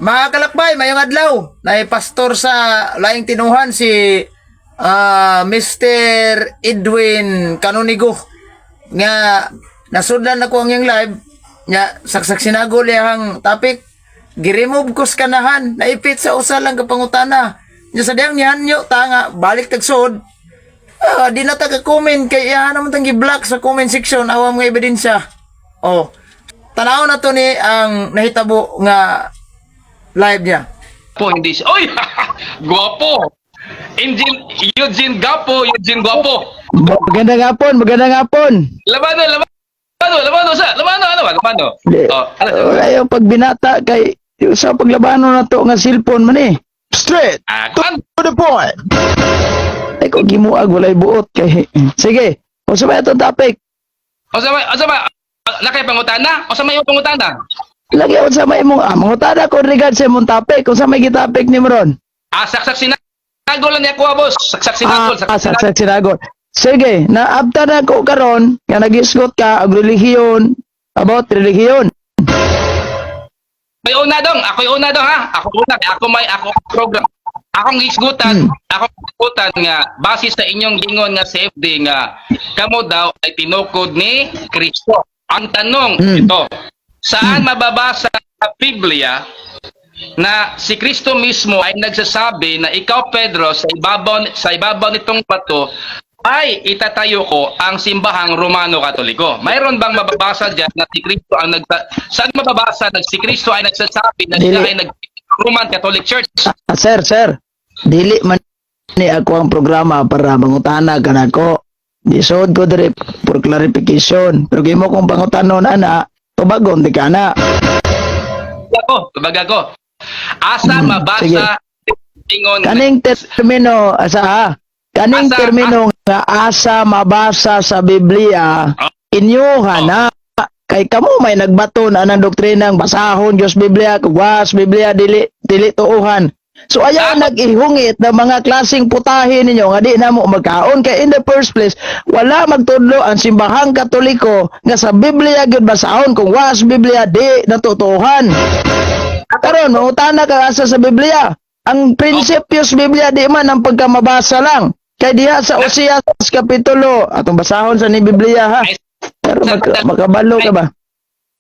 Mga kalakbay, mayong adlaw. Naay pastor sa laing tinuhan si Mr. Edwin Canonigo nga nasudlan nako ang iyang live nya saksak sinagol iyang topic, gi-remove ko sa kanahan, naipit sa usa lang ka pangutana nya. Sa diyang nihanyo ta nga balik tagsuod, di na ta ka-comment kay iya naman tang gi-block sa comment section awang mga ebidensya. Oh, tanaw na to ni ang nahitabo nga live niya. Po, hindi siya. Oy! Guwapo! Engine, Eugene Gapo, Eugene Guwapo. Magandang hapon, magandang hapon. Labano, labano, labano sa, labano, ano ba, labano? Di, Oh, ano? wala yung pagbinata kay sa paglabano na to nga cellphone man eh. Straight Kuan, to the point. Ay ko gimuag walay buot kay. Sige, unsa ba itong topic? O sa may, nakay pangutana? O sa may imong pangutana? Lagi unsa may imong mangutana ko regard sa imong topic, unsa may gitopic nimo ron? Saksak sinagol lang niya kuha, boss. Saksak sinagol, saksak sinagol. Saksak sinagol. Sige, naabta na ko karon nga nagisgot ka og relihiyon, about relihiyon. May una dong, ako'y una dong ha. Ako una, ako may ako program. Akong isgutan, akong isgutan nga base sa inyong gingon nga CFD nga kamo daw ay tinukod ni Kristo. Ang tanong ito, saan mababasa sa Biblia na si Kristo mismo ay nagsasabi na ikaw, Pedro, sa ibabaw nitong bato ay itatayo ko ang simbahang Romano Katoliko? Mayroon bang mababasa diyan na si Kristo ang nagsa saan mababasa na si Kristo ay nagsasabi na siya Dili. ay nag Roman Catholic Church? Sir, sir, dili man ni ako ang programa para mangutana ka nako. Gisod ko diri for clarification. Pero gimo kong pangutanon ana, tubagon di ka na. Ako, tubaga ko. Asa mabasa ingon Kaning termino asa ha? Kaning termino nga asa mabasa sa Biblia, inyuha na kay kamo may nagbato na anang doktrinang basahon Diyos Biblia, was Biblia dili dili tuuhan. So ayaw nag-ihungit ng mga klaseng putahe ninyo nga di na mo magkaon kay in the first place wala magtudlo ang simbahang Katoliko nga sa Biblia gyud basahon, kung was Biblia di natutuhan. Karon mangutana ka asa sa Biblia. Ang prinsipyo sa Biblia di man ang pagkamabasa lang. Kay diha sa Oseas kapitulo, atong basahon sa ni Biblia ha. Pero makabalo ka ba?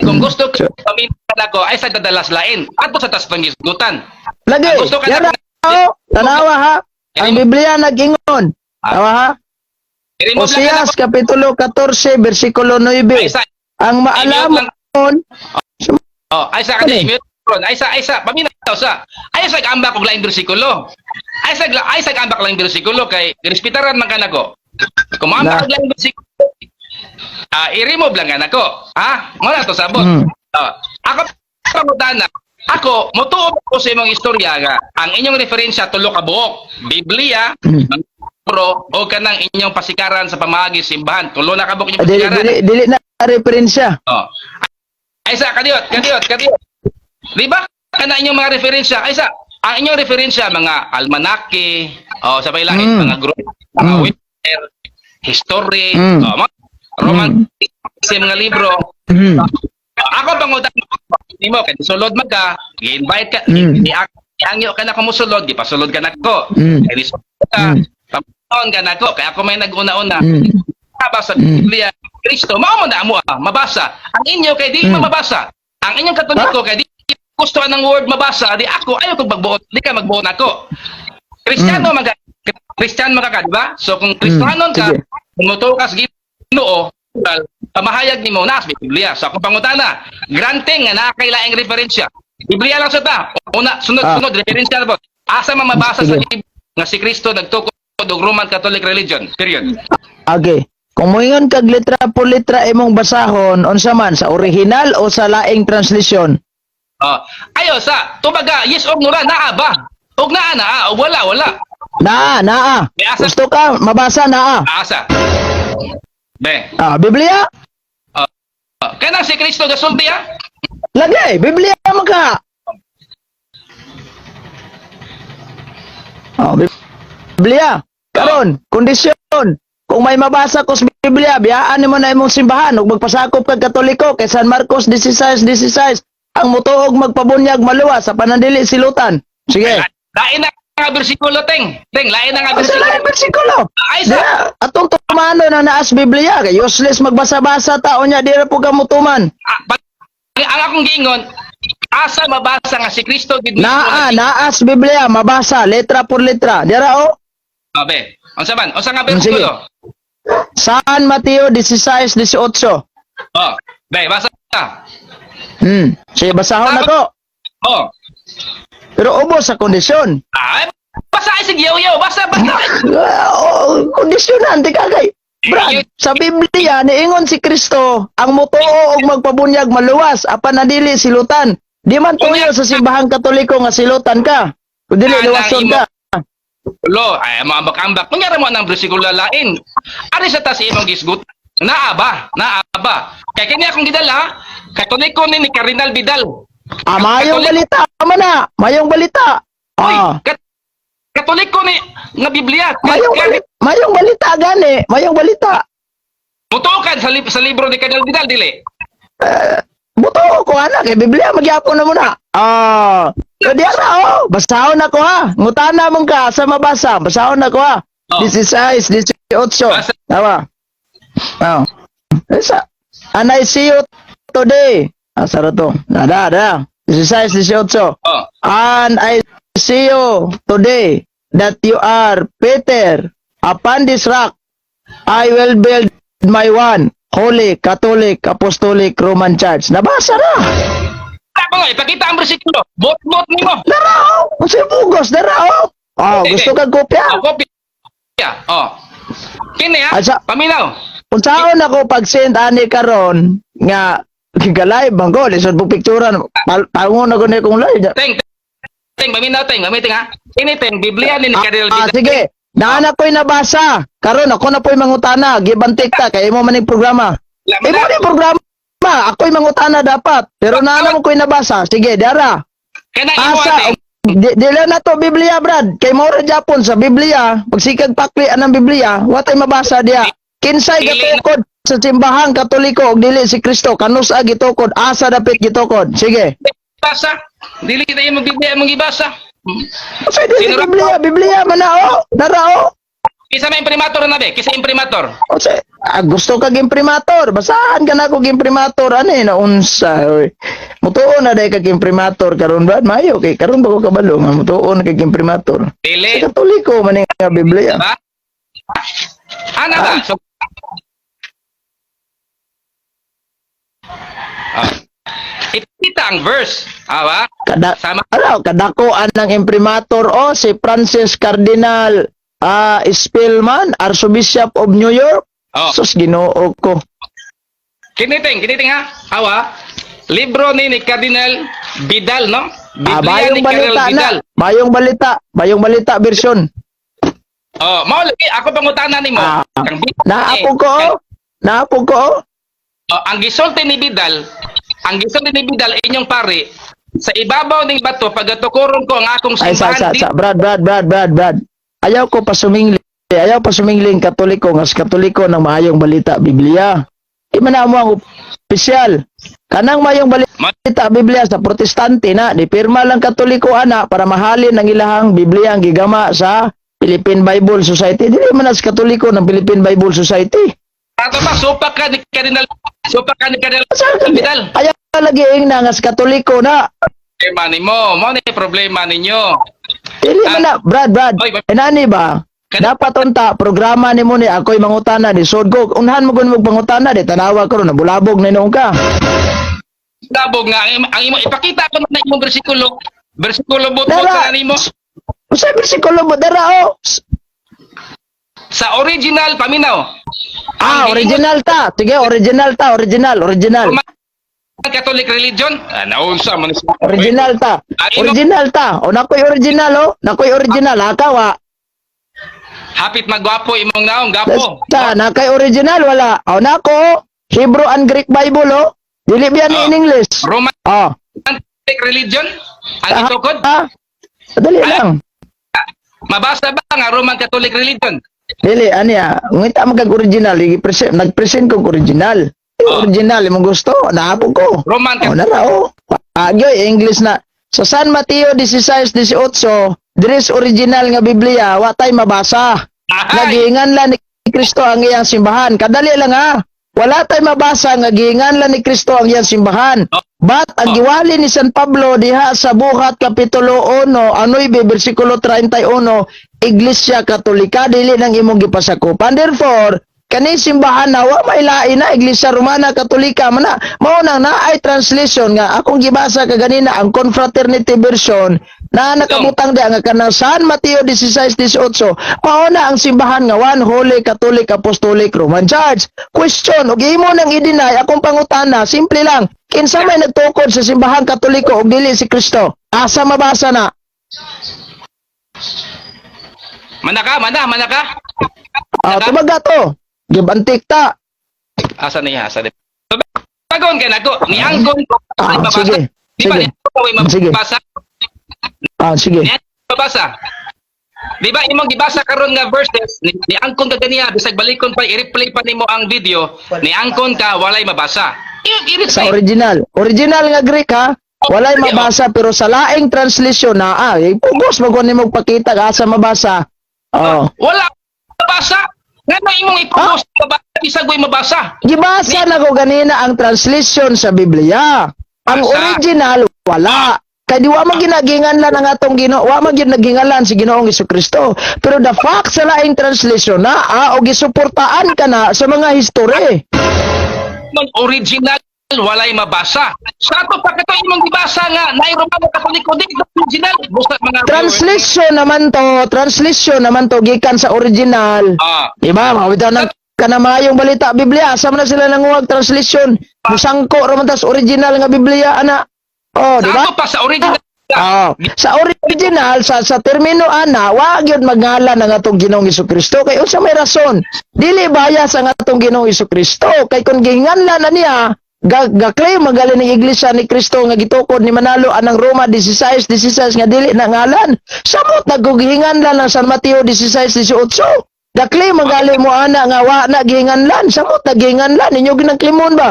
Kung gusto ko pamintan ako ay sa dadalas lain ato sa tas pangisgutan. Lagi, Gusto ka yara, oh, tanawa ha. Ang Biblia nag-ingon. Tawa ha. I-remove lang Oseas ako. kapitulo 14 bersikulo 9. Ay sa Ang maalamon Oh, ay sa Ano eh? kanya ron. Ay sa paminaw sa. Ay sa ambak og laing bersikulo. Ay sa ambak laing bersikulo kay respetaran man kanako. Kung maambak Na. og laing bersikulo, i-remove lang kanako. Ha? Mo na to sabot. Ah, ako pangutana. Ako, motuo ko sa imong istorya nga ang inyong referensya tulo ka buok. Biblia, libro o kanang inyong pasikaran sa pamaagi simbahan. Tulo na ka buok inyong Dili pasikaran. dili dili na referensya. Oh. Ay sa kadiot, kadiot, kadiot. Di ba? Kana inyong mga referensya. Ay sa ang inyong referensya mga almanake, oh, sa pailain mga group, mga winter, history, oh, mga roman sa mga libro. Ako pangutan nimo kay sulod man ka, gi-invite ka, giangyo ka na kumusulod, gipasulod ka nako. Kay nisulod ka, pamuon ka nako, kay ako may nag-una-una. Ba sa Biblia, Kristo, mao mo na mo mabasa. Ang inyo kay di mabasa. Ang inyong Katoliko kay di gusto ang word mabasa, di ako ayaw kog magbuot, di ka magbuot nako. Kristiyano man ka, Kristiyan man ka, di ba? So kung Kristiyanon ka, Sige. kung motuo ka sa Ginoo, well, pamahayag nimo na sa Biblia. So akong pangutana, granting nga naa kay laing referensya. Biblia lang sa ta. Una, sunod sunod referensya na po. Asa man mabasa sa Sige. Biblia nga si Kristo nagtukod og Roman Catholic religion? Period. Okay. Kung moingon kag litra po litra imong basahon, unsa man sa original o sa laing translation? Oh, ayo sa tubaga yes og no ra naa ba? Og naa naa og wala wala. Naa, naa. May asa. Gusto ka mabasa naa. Asa. Be. Biblia? Oh, kanang si Kristo gasulti ha? Lagi, Biblia man ka. Oh, Biblia. Karon, kondisyon. Kung may mabasa ko sa Biblia, biyaan nimo na imong simbahan ug magpasakop kag Katoliko kay San Marcos 16:16. Ang mutuo og magpabunyag maluwas apan ang dili silutan. Sige. Lain na nga bersikulo, Teng. Teng, lain na nga Asa bersikulo. lain bersikulo? Ay sa Diya, atong tumano na naas Biblia kay useless magbasa-basa tao nya di ra po ka mutuman. Ah, ang akong giingon, asa mabasa nga si Kristo gid mismo Naa, naas Biblia mabasa letra por letra. Dira oh. Abe. Unsa man? Unsa nga Sige. bersikulo? San Mateo 16:18. Oh, be, basa. Sige, basahon nako. Oh. Pero ubos sa kondisyon. Ay, basa ay sige yaw basa basa. Ah, oh, kondisyonan di ka kay Brad, sa Biblia niingon si Kristo ang mutuo og magpabunyag maluwas apan nadili silutan. Di man tuyo sa simbahang Katoliko nga silutan ka. Kung dili luwason ka. Lo, ay maambak-ambak. Kunyari mo ang bersikulo lain. Ari sa tas imong gisgut. Naa ba? Naa ba? Kay kini akong gidala, Katoliko ni Cardinal Vidal. Ah, mayong balita man na. Mayong balita. Uy, Ah, Katoliko ni nga Biblia. mayong balita gani, mayong balita. Mutuo ka sa libro ni Cardinal Vidal dili. Buto ko ana kay Biblia magyapon na muna. Ah, so diya na oh, basahon ako ha. Ngutana mong ka sa mabasa, basahon ako ha. Oh. 16, 18. Basa. Tama. Oh. Isa. And I see you today. Asa ra to? Nada, da. 16, 18. Oh. And I see you today that you are Peter. Upon this rock, I will build my one holy Catholic Apostolic Roman Church. Nabasa na. Ako nga, ipakita ang bersikulo. Bot-bot nimo. Darao! Kasi bugos, darao! Oh, gusto kag kopya? Oh, kopya. Oh. Kini ha? Asa- Paminaw. Unsaon ako pag-send ani karon nga giga-live man ko, lisod po picturean. Pangon ako ni kong live. Teng, teng, paminaw, teng, paminaw, ha? Kini teng, Biblia ni Cardinal Ah, Vidal. sige. Naana ko'y nabasa. Karon ako na po'y mangutana. Gibantik ta kay imo man ning programa. Wala man Imo na. ni programa. Ako'y mangutana dapat. Pero naana mo ko'y nabasa. Sige, dara. Kana imo Asa teng. di lang na to Biblia, Brad. Kay mao ra Japon sa Biblia, pagsikag pakli anang Biblia, watay mabasa diya. Kinsay Dili na- gatukod sa simbahang Katoliko og dili si Kristo, kanusa gitukod, asa dapit gitukod. Sige. Basa. Dili na imong Biblia imong gibasa. Unsay di si Sino- Biblia? Biblia man na oh. Dara oh. Kisa may imprimatur na be, kisa imprimatur. Unsay gusto kag imprimator, basahan ka na kog imprimator ani na unsa oy. Mutuo na day kag imprimator karon Brad, maayo kay karon ba ko kabalo nga mutuo na kag imprimator. Dili. Sa Katoliko man nga Biblia. Ba? Ana ba? So, ah. Ipakita ang verse. Ah, ba? Kada Sama. ano, kadakoan ng imprimator o si Francis Cardinal Spellman, Archbishop of New York. Oh. Sus, Ginoo ko. Kiniting, kiniting ha. Awa. Libro ni Cardinal Vidal, no? Ah, Biblia bayong ni Cardinal balita na. Vidal. Bayong balita, bayong balita version. Oh, mao lagi ako pangutana nimo. Ah, Kang Vidal Naapog ko eh, oh. Naapog ko oh. Oh, ang gisulti ni Vidal, ang gisulti ni Vidal inyong pare, sa ibabaw ning bato pagatukoron ko ang akong Ay, sa, simbahan sa, sa. Brad, Brad, Brad, Brad, Brad. Ayaw ko pasumingli. Ayaw pasumingling Katoliko nga sa Katoliko ng maayong balita Biblia. Di man na mo ang opisyal. Kanang maayong balita Biblia sa Protestante na, di pirma lang Katoliko ana para mahalin ang ilahang Biblia ang gigama sa Philippine Bible Society. Dili man na sa Katoliko ng Philippine Bible Society. Ato pa supak ka ni Cardinal, supak ka ni Cardinal Sa Vidal. Ayaw lagi ing na nga sa Katoliko na. Problema nimo, mao ni problema ninyo. Dili man na, Brad, Brad. Oy, Inani ba? Dapat unta programa nimo ni ako'y mangutana ni sod ko. Unhan mo gun mo pangutana di tanawa ko ron nabulabog na inuong ka. Labog nga ang imo ipakita ko na imong bersikulo. Bersikulo bot Dara. na nimo. Unsay bersikulo mo dara oh? Sa original paminaw. Ah, original ta. Sige, original ta, original, original. Roman Catholic religion. Ah, naunsa man siya. Original ta. Original ta. O nakoy original oh. Nakoy original ha ka wa. Hapit magwapo imong naong gapo. Ta nakay original wala. O nako oh. Hebrew and Greek Bible oh. Dili biyan ni in English. Roman Oh. Catholic religion ang itukod. Ah, dali lang. Mabasa ba nga Roman Catholic religion? Dili ani ah, ngita man kag original, i-present nagpresent kog original. Ah. Original imong gusto, naapog ko. Roman Oh, nara oh. Ah, gyoy, English na. Sa San Mateo 16:18, diri sa original nga Biblia, wa tay mabasa. Ahay! Nagiinganlan ni Kristo ang iyang simbahan. Kadali lang ha. Wala tay mabasa nga giinganlan ni Kristo ang iyang simbahan. But ang giwali ni San Pablo diha sa Buhat kapitulo 1, anoy bersikulo 31, Iglesia Katolika dili nang imong gipasakupan. Therefore, kani simbahan na wa may lain na Iglesia Romana Katolika man na. Mao nang naay translation nga akong gibasa kaganina, ang Confraternity version, na nakabutang diha nga kanang San Mateo 16:18 mao na ang simbahan nga One Holy Catholic Apostolic Roman Church. Question, ug imo nang i-deny akong pangutana, simple lang. Kinsa may nagtukod sa simbahang Katoliko ug dili si Kristo? Asa mabasa na? Manaka, mana, manaka. Ah, tumaga to. Gibantik ta. Asa niya, asa niya. Bagon kay nako, ni angkon ko Ah, ay mabasa. sige. Di ba Sige. ni angkon ko ay Sige. mabasa? Ah, sige. Ni angkon mabasa. Di ba imong gibasa karon nga verses ni angkon ka ganiya, bisag balikon pa, i-replay pa nimo ang video, ni angkon ka walay mabasa. Sa I-replay. original. Original nga Greek ha. Walay mabasa pero sa laing translation na ah, eh, pugos mo kung nimo pakita ka asa mabasa. Oh. Wala mabasa. Ngano imong ipugos mabasa bisag way mabasa? Gibasa na ko ganina ang translation sa Biblia. Ang Basa. original wala. Kay di wa man ginaginganlan ang atong Ginoo, wa man gyud nagingalan si Ginoong Kristo. Pero the fact sa laing translation na ah, o gisuportaan ka na sa mga history. Man original walay mabasa. Sa ato pa kato imong gibasa nga naay Romano Katoliko dito original busa mga viewers. Translation naman to gikan sa original. Diba? Mga bitaw ng kanamayong balita Biblia, asa man na sila nanguhag translation? Musangko ra man tas original nga Biblia ana. Oh, Sa di ba? ato pa sa original. Oh, sa original sa termino ana, wa gyud magngalan ang atong Ginoong Kristo kay unsa may rason? Dili bias ang atong Ginoong Kristo kay kung gihinganlan na niya ga claim magali ng Iglesia ni Kristo nga gitukod ni Manalo anang Roma 16:16 nga dili na ngalan. Samot naggugihinganlan ang San Mateo 16:18. Ga-claim magali mo ana nga wa na gihinganlan, samot nagihinganlan inyo ginang klimon ba?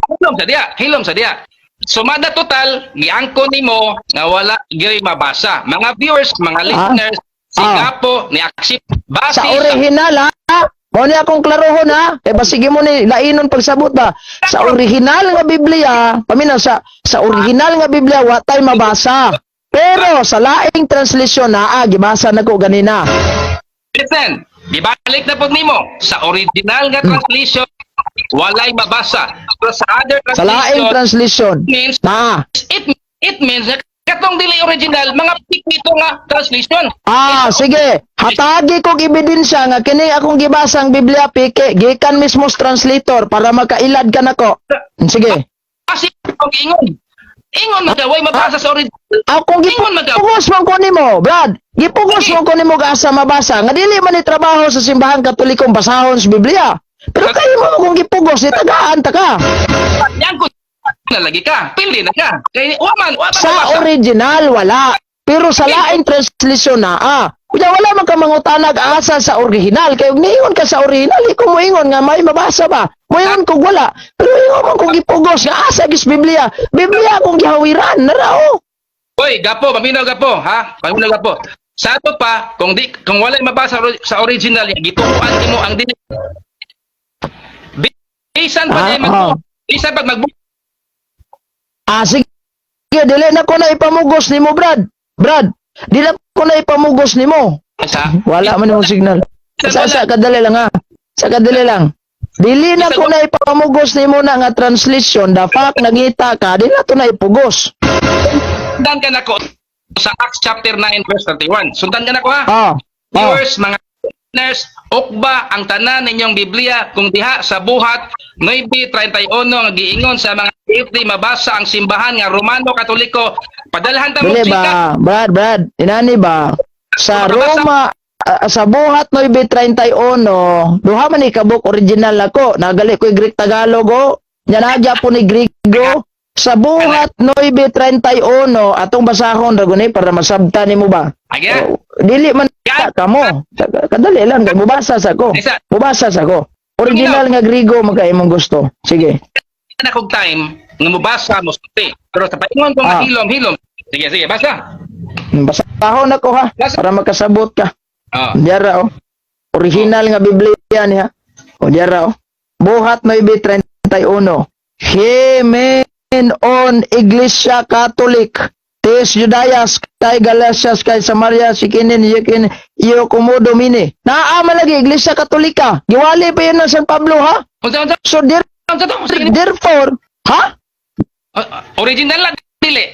Hilom sa diya, hilom sa diya. Sumada total, giangkon nimo nga wala gyoy mabasa. Mga viewers, mga listeners, si Gapo ni accept base Sa original ha. Mao ni akong klarohon ha. Kay basige mo ni lainon pagsabot ba. Sa original nga Biblia, paminaw sa original nga Biblia wa tay mabasa. Pero sa laing translation naa gibasa nako ganina. Listen, gibalik na pud nimo sa original nga translation walay mabasa. Pero sa other Sa laing translation translation means na it means na katong dili original mga pikito nga translation. Ah, sige. Hatagi kog ebidensya nga kini akong gibasang Biblia peke gikan mismo sa translator para makailad ka nako. Sige. Kasi kung ingon. Ingon magaway mabasa sa original. Akong Ingon magaw. gipugos man ko nimo, Brad. Gipugos Sige. man ko nimo asa mabasa. Nga dili man ni trabaho sa simbahang Katolikong basahon sa Biblia. Pero kayo mo kung gipugos, ni tagaan ta ka. Yan ko na lagi ka. Pili na ka. Kay wa man Sa mabasa. original wala. Pero sa laing translation na ah. Kunya wala man ka mangutanag asa sa original. Kay ug niingon ka sa original, ikaw moingon nga may mabasa ba? Moingon kog wala. Pero ingon man kung gipugos nga asa gis Biblia. Biblia akong gihawiran narao. Hoy, Gapo, paminaw Gapo, ha? Paminaw Gapo. Sa ato pa, kung walay mabasa sa original, gituoan nimo ang dili. Bisan pa Ah, di mag ah. bisan pag mag Ah, sige, dili na ko na ipamugos nimo, Brad. Brad, dili na ko na ipamugos nimo. sa Wala man imong signal. Sa kadali lang ha. Sa kadali lang. Dili na ko na ipamugos nimo na nga translation, the fact nangita ka, dili na to na ipugos. Sundan ka nako sa Acts chapter 9 verse 31. Sundan ka nako ha. Ah. Ah. Viewers, mga listeners, ukba ang tanan ninyong Biblia kung diha sa Buhat 9:31 nga giingon sa mga if di mabasa ang simbahan nga Romano Katoliko, padalhan ta mo Dili chika. ba, Brad, Brad, inani ba? Sa Roma, ah, sa Buhat 9:31, duha man ni kabuk original ako. Nagali ko Greek Tagalog oh. Nya naa gyapon ni Griego. Sa Buhat 9:31, atong basahon ra guni para masabtan nimo ba? Aga. Oh, dili man Yan. kamo. Kadali lang kay mubasa sa ko. Isa. Mubasa sa ko. Original nga Griego magka imong gusto. Sige. Na kog time. Nga mobasa mo sulti. Pero sa paingon ko nga hilom, hilom. Sige, sige, basta. Basahon ako ha, Basa. Para makasabot ka. Ah. Diara oh. Original nga Biblia niya. O diara oh. Buhat 9:31. Hemen on Iglesia Catholic. Tes Judayas kay Galatias kay Samaria sikinin yikin iyo komodo mini. Naa man lagi Iglesia Katolika. Giwali pa yun ng San Pablo ha. Unsa unsa So unsa to? Sige. therefore, ha? Ah, ah, original lang dili.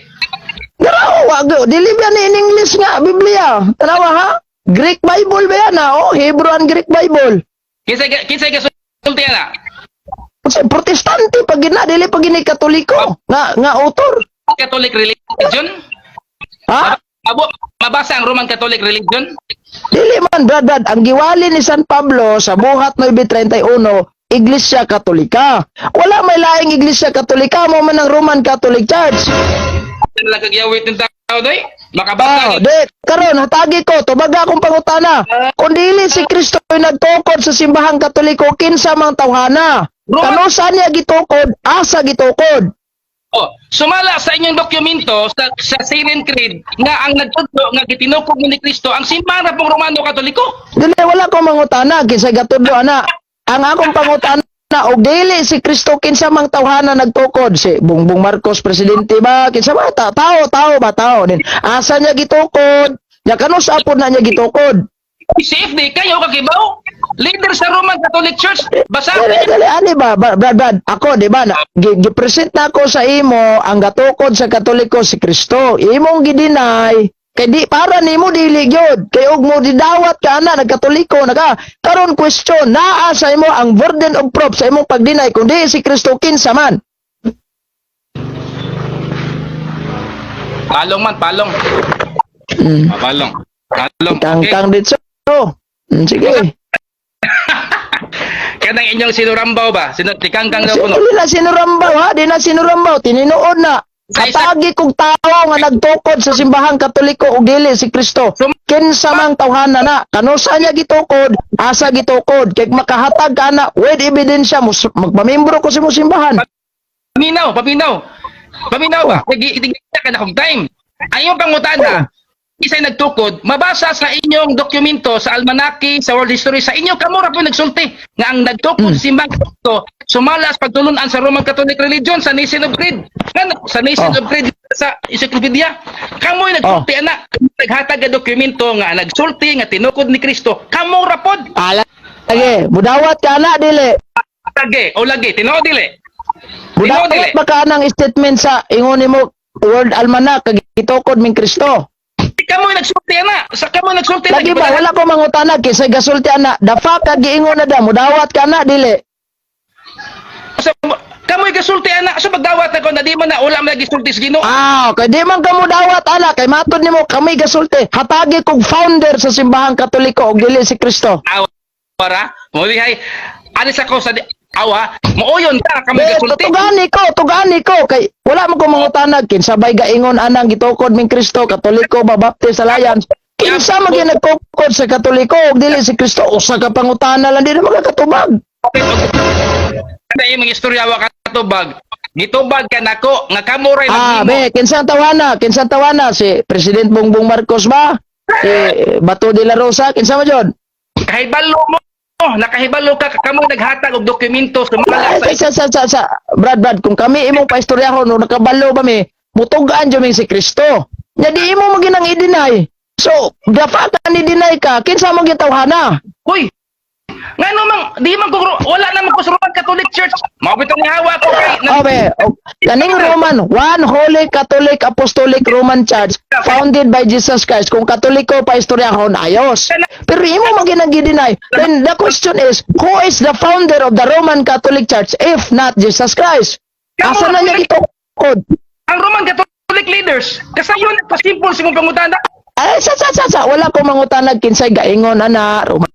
Dara wag dili ba ni in English nga Biblia? Tanawa ha? Greek Bible ba yan ha? Oh, Hebrew and Greek Bible. Kinsa kinsa gasulti ana? Kasi Protestante pag gina dili pag gini Katoliko nga nga author. Catholic religion? Ha? Abo, mabasa ang Roman Catholic religion? Dili man brad brad ang giwali ni San Pablo sa Buhat 9:31, Iglesia Katolika. Wala may laing Iglesia Katolika mo man ang Roman Catholic Church. Ano lang kagyawit ng tao doy? Makabasa Oh, de karon hatagi ko tubaga akong pangutana. Kung dili si Kristo ay nagtukod sa simbahang Katoliko, kinsa mang tawhana? Kano sa niya gitukod? Asa gitukod? Oh, sumala sa inyong dokumento sa Nicene Creed nga ang nagtudlo nga gitinukog ni Kristo ang simbahan ra pong Romano Katoliko. Dili, wala ko mangutana kinsa gatudlo ana. Ang akong pangutana, og dili si Kristo, kinsa mang tawhana nagtukod? Si Bongbong Marcos presidente ba? Kinsa ba tao tao ba tao din? Asa niya gitukod? Nya kano sa apod na niya gitukod? CFD kayo kakibaw? Leader sa Roman Catholic Church. Basa. Dili dili ani ba Brad Brad, ako di ba na gi-present na ako sa imo ang gatukod sa Katoliko si Kristo, imong gidinay kay di para nimo dili gyud kay og mo didawat ka ana nagkatoliko naka karon. Question, naa sa imo ang burden of proof sa imong pag-deny. Kung di si Kristo, kinsa man? Palong man, palong. Ah, palong. Palong. Okay. Kangkang dito. Sige. Kanang inyong sinurambaw ba? Sino tikangkang daw kuno. Dili na sinurambaw ha, di na sinurambaw, tininuod na. Katagi kog tao nga nagtukod sa simbahang Katoliko og dili si Kristo. Kinsa mang tawhana na, kanusa niya gitukod, asa gitukod, kay makahatag ka na with ebidensya, magpamembro ko sa imong simbahan. Paminaw, paminaw. Paminaw ba? Itigita ka na kong time. Ang iyong pangutana, isa'y nagtukod, mabasa sa inyong dokumento, sa almanaki, sa world history, sa inyo kamo ra po nagsulti nga ang nagtukod simbang Kristo sumala sa pagtulunan sa Roman Catholic religion sa Nicene of Creed. Nga, sa Nicene of Creed sa encyclopedia. Kamo'y nagsulti ana, naghatag ka dokumento nga nagsulti nga tinukod ni Kristo. Kamo ra pod. Ala, lagi, mudawat ka na dili. Lagi, o lagi, tinuod dili. Tinuod dili. Mudawat ba ka nang statement sa ingon nimo World Almanac kag gitukod ming Kristo? Kamo'y nagsulti ana, sa kamo'y nagsulti Lagi ba wala ko mangutana kinsay gasulti ana. The fact kag giingon na da, mudawat ka na dili? Sa kamoy gasulti ana, so pagdawat ako na di man na wala man gisulti sa Ginoo. Ah, kay di man ka mudawat ana kay matod nimo kami gasulti. Hatagi kog founder sa simbahang Katoliko og dili si Kristo. Awa para mo hay ani sa ko sa awa mooyon ka kamoy Eh, gasulti. tugani ko, tugani ko kay wala mo ko mangutanag kinsa bay gaingon anang gitukod ming Kristo, Katoliko ba, Baptist Alliance. Kinsa man gyud nagtukod sa Katoliko og dili si Kristo? Usa ka pangutana lang, di na makakatubag. Ana imong istorya wa katubag. Gitubag ka nako nga kamo ray Ah, naghimo. be, kinsang tawana, kinsang tawana si President Bongbong Marcos ba? Si Bato de la Rosa, kinsa man jud? Kahibalo mo, nakahibalo ka kamo naghatag og dokumento sumala Ay, sa sa, Brad, Brad, kung kami imong paistoryahon o nakabalo ba mi, mutugaan jud mi si Kristo. Nya di imo mo ginang i-deny. So, the fact na ni-deny ka, kinsa mo gitawhana? Hoy. Ngano mang di man ko wala naman ko sa Roman Catholic Church. Mao bitong hawa ko kay Oh, be, oh, kaning Roman, One Holy Catholic Apostolic Roman Church founded by Jesus Christ. Kung Katoliko pa istoryahon, ayos. Pero imo man ginang gi-deny. Then the question is, who is the founder of the Roman Catholic Church if not Jesus Christ? Asa na niya gitukod? Ang Roman Catholic leaders kasayon pa simple sa imong pangutana. Ay, sa, wala ko mangutanag kinsay gaingon ana, Roman